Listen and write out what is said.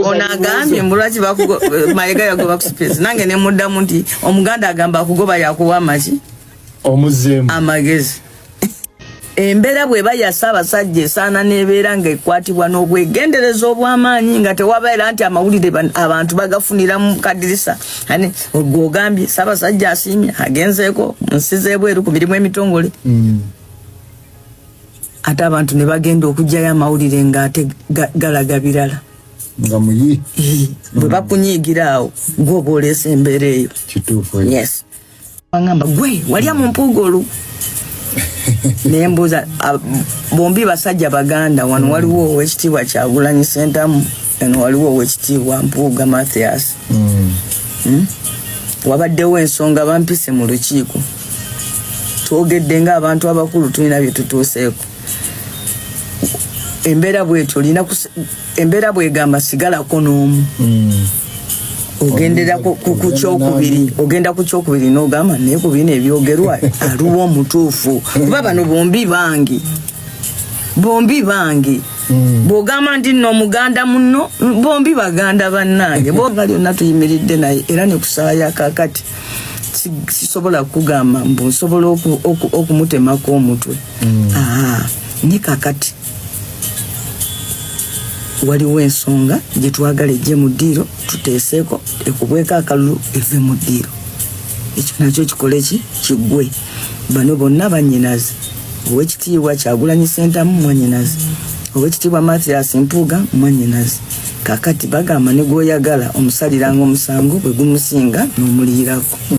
Ono agambye mbu lwaki Mayiga yagoba ku space, nange ne muddamu nti Omuganda agamba akugoba yakuwa amaki? Omuzeemu. Amagezi. Embeera bw'eba ya Ssaabasajja esaana n'ebeera ng'ekwatibwa n'obwegendereza obw'amaanyi, nga tewabeera nti amawulire abantu bagafunira mu kadirisa. Ane gw'ogambye Ssaabasajja asiimye agenzeeko mu nsi z'ebweru ku mirimu emitongole, ate abantu ne bagenda okuggyayo amawulire ng'ate galaga birala. Nga muyi. Bwe bakunyiigira awo, gw'oba oleese embeera eyo. Kituufu. Yes, bagamba gwe walya mu Mpuuga olu naye mbuuza, bombi basajja Baganda. Wano waliwo Owekitiibwa Kyagulanyi Sentamu, eno waliwo Owekitiibwa Mpuuga Mathias. Wabaddewo ensonga, bampise mu lukiiko, twogedde ng'abantu abakulu, tulina bye tutuuseeko. Embeera bwetyo olina embeera bwegamba sigalako n'omu, ogendera ku kyokubiri, ogenda ku kyokubiri n'ogamba naye ku bino ebyogerwa aliwo omutuufu, kuba bano bombi bange, bombi bange. Bw'ogamba nti nno omuganda munno, bombi baganda bannange, bonga lyonna tuyimiridde naye. Era ne kusaaya kakati sisobola kugamba mbu nsobola okumutemako omutwe. Aa, ne kakati waliwo ensonga gye twagala ejje mu ddiiro, tuteeseeko ekubweko akalulu eve mu ddiiro, ekyo nakyo kikole ki? Kiggwe. Bano bonna bannyinaze, Owekitiibwa Kyagulanyi Sentamu mwannyinaze, Owekitiibwa Mathias Mpuuga mwannyinaze. Kakati bagamba ne gwoyagala omusaliranga omusango, bwe gumusinga n'omuliyirako.